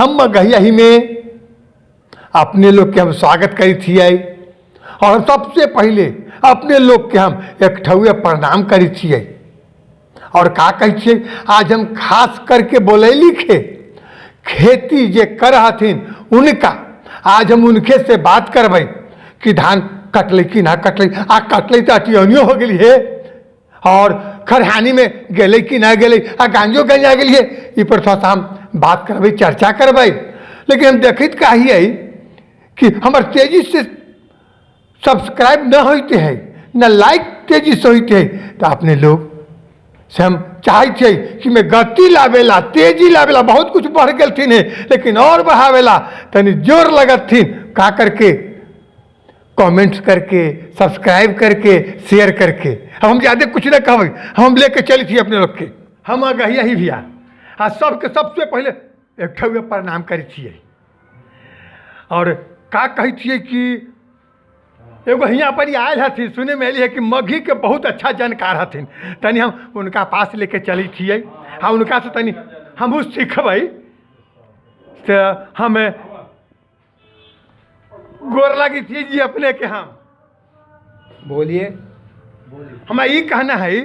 हम मगहिया ही में अपने लोग के हम स्वागत करी थियै और सबसे पहले अपने लोग के हम एक ठुए प्रणाम करी छियै। और का कहै छियै, आज हम खास करके बोलैली खे खेती जे कर हथिन उनका आज हम उनके से बात करबै कि धान कटलै कि ना कटलै, आ कटलै तऽ अटियनियो हो गेली हे और खरहानी में गेलै कि ना गेलै, आ गांजो गंजा गेली हे। ई पर थोड़ा सा हम बात करबै, चर्चा करबै। लेकिन हम देखैत का हियै कि हमर तेजी से सब्सक्राइब न होते है न लाइक तेजी से होते है, तो अपने लोग से हम चाहै छियै कि मैं गति लावेला, तेजी लावेला। बहुत कुछ बढ़ गेलथिन है लेकिन और बढ़ावेला तनी जोर लगथिन का करके, कमेंट्स करके, सब्सक्राइब करके, शेयर करके। अब हम ज़्यादा कुछ न कहबै, हम लेके चली थी अपने लोग के। हम अगहिया ही भैया आ सबके सबसे पहले एक ठुए प्रणाम करै छियै। और का कहै छियै कि एगो हियाँ पर आयल हथिन, सुने में अयली है कि मगही के बहुत अच्छा जानकार हथिन, तनी हम उनका पास लेके चली छियै आ उनका से तनी हमहूँ सीखबै। तऽ हम गोर लगी छियै जी अपने के। हम बोलिए। हमरा ई कहना है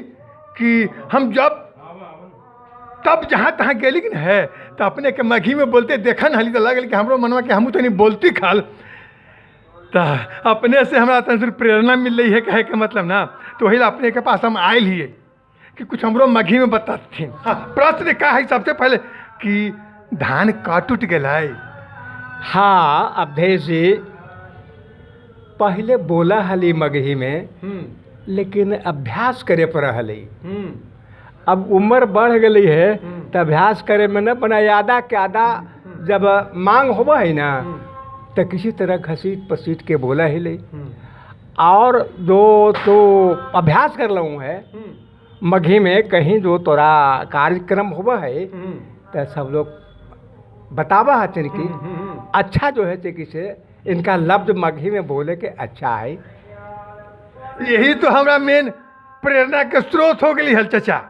कि हम जब तब जहाँ तहाँ गेली कि है तो अपने के मगही में बोलते देखन हली तो लगल कि हमरो मनवा के हमहूँ तनी बोलती खाल। तो अपने से हमरा तनी प्रेरणा मिल रही है, कहे के मतलब ना, तो वही ला अपने के पास हम आयल हिए कि कुछ हमरो मगही में बताथिन। हाँ, प्रश्न का है सबसे पहले कि धान कट उट गेलै? हाँ अवधेश जी, पहले बोला हली मगही में, लेकिन अभ्यास करे पर हली। अब उम्र बढ़ गई है तो अभ्यास करे में न बना आदा के आदा जब मांग होबा है ना तो किसी तरह घसीट पसीट के बोला ही ले। और जो तो अभ्यास कर लूँ है मगही में, कहीं जो तोरा कार्यक्रम होबा है तो सब लोग बतावा हथिन कि अच्छा जो है कि से इनका लफ्ज मगही में बोले के अच्छा है। यही तो हमरा मेन प्रेरणा के स्रोत हो गई हल चचा।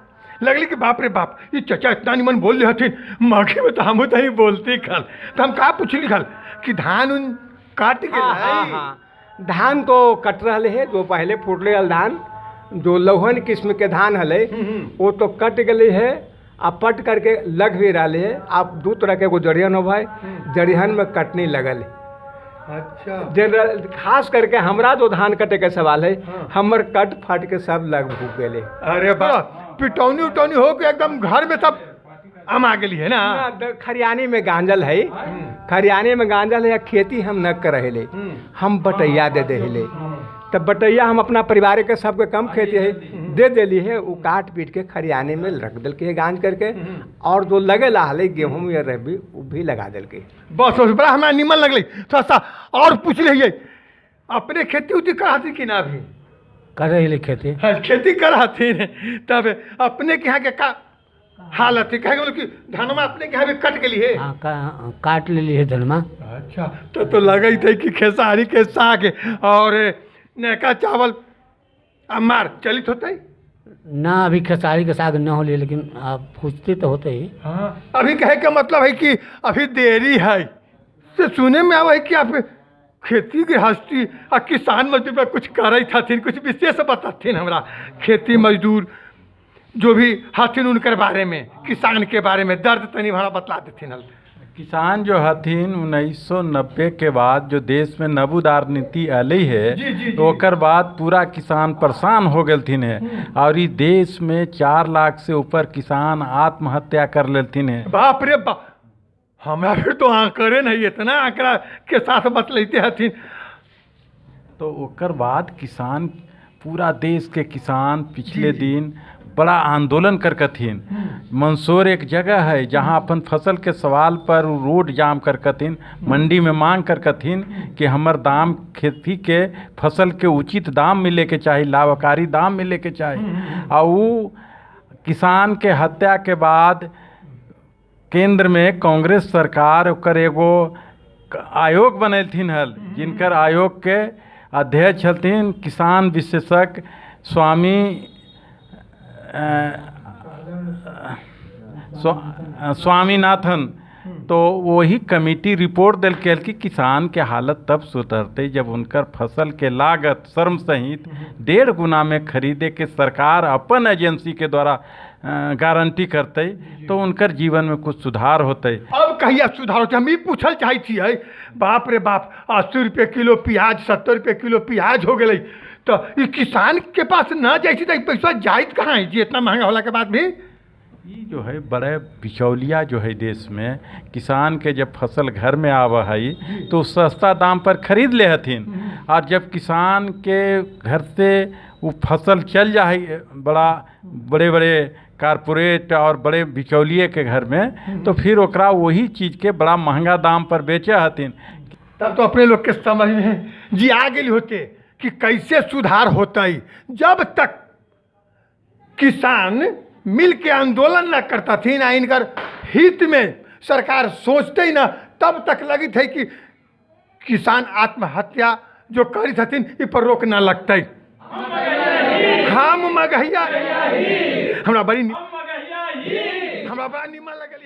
लगली कि बाप रे बाप, ये चचा इतना निमन बोल रहे हथिन मगही में तो हमहूँ तो ही बोलती खल। तो हम का पूछली खल कि धान उन काट के हाँ, हाँ, हाँ। धान तो कट रहे है। जो पहले फूटले हल धान, जो लौहन किस्म के धान हले, वो तो कट गई है आ पट करके लग भी रहा है। आप दू तरह के एगो जड़ियन हो भाई, जड़ियन में कटनी लगल है। अच्छा। जनरल खास करके हमरा जो धान कटे के सवाल है, हाँ। हमर कट फट के सब लग भूख गेले। अरे बाप, पिटौनी उटौनी हो के एकदम घर में सब आम आ गेली है ना? ना, खरियानी में गांजल है, खरियानी में गांजल है। या खेती हम न कर रहे, हम बटैया दे दे ले। तब बटैया हम अपना परिवार के सबके कम खेती है दे देली है, वो काट पीट के खरियाने में रख दिल के गांज करके, और जो लगे ला हले गेहूँ या रबी वो भी लगा दिल के। बस बस, बड़ा हमरा निमन लगलै। थोड़ा सा और पूछ लियै, अपने खेती उती कर कि ना अभी? कर रही खेती। हाँ, खेती कर हथिन। तब अपने के यहाँ के का हालत है? कहे कि धनमा अपने के यहाँ भी कट गेली है? हाँ, काट लेली है धनमा। अच्छा, तो लगैत है कि खेसारी के साग और नयका चावल अमार चलित होते। ना, अभी खेसारी के साग न होली, लेकिन आप पूछते तो होते ही। हाँ, अभी कहे के मतलब है कि अभी देरी है। से सुने में आवे है कि आप खेती गृहस्थी आ किसान मजदूर पर कुछ करैत हथिन, कुछ विशेष बताथिन हमरा खेती मजदूर जो भी हथिन उनकर बारे में, किसान के बारे में दर्द तनी हमरा बतला देथिन हल। किसान जो हथिन 1990 के बाद जो देश में नव उदार नीति अली है, जी, जी, जी। तो ओकर बाद पूरा किसान परेशान हो गेलथिन है और ई देश में 4 लाख से ऊपर किसान आत्महत्या कर लेलथिन है। बाप रे बाप, हमरा फिर तो आंकड़े नहीं इतना आंकड़ा के साथ बतलैते हथिन। तो ओकर बाद किसान, पूरा देश के किसान पिछले दिन बड़ा आंदोलन करकथिन। मंदसौर एक जगह है जहां अपन फसल के सवाल पर उ रोड जाम करकथिन, मंडी में मांग करकथिन कि हमर दाम, खेती के फसल के उचित दाम मिले के चाही, लाभकारी दाम मिले के चाही। आ उ किसान के हत्या के बाद केंद्र में कांग्रेस सरकार ओकर एगो आयोग बनेलथिन हल, जिनकर आयोग के अध्यक्ष हथिन किसान विशेषज्ञ स्वामी स्वामीनाथन। तो वही कमेटी रिपोर्ट दिलके हल कि किसान के हालत तब सुधरते जब उनकर फसल के लागत श्रम सहित 1.5 गुना में खरीदे के सरकार अपन एजेंसी के द्वारा गारंटी करते तो उनकर जीवन में कुछ सुधार होते। अब कहिया सुधार होते, हम ई पूछल चाहै छियै। बाप रे बाप, 80 रुपये किलो प्याज, 70 रुपये किलो प्याज हो गेलै, तो ई किसान के पास न जाइ छै तऽ ई पैसा जाइत कहाँ है जी इतना महंगा होला के बाद भी? ई जो है बड़े बिचौलिया जो है देश में किसान के जब फसल घर में आवा है तो सस्ता दाम पर खरीद ले हथिन, और जब किसान के घर से वो फसल चल जा है बड़ा बड़े बड़े कारपोरेट और बड़े बिचौलिए के घर में, तो फिर ओकरा वही चीज़ के बड़ा महंगा दाम पर बेचे हथिन। तब तो अपने लोग के समझ में जी आ गेल होते कि कैसे सुधार होतै। जब तक किसान मिल के आंदोलन न करता थी ना इनकर हित में सरकार सोचते ना, तब तक लगित है कि किसान आत्महत्या जो करी हथिन ई पर रोक न लगतै। हम मगहिया, हमरा बड़ी हमरा बड़ा निमन लगल।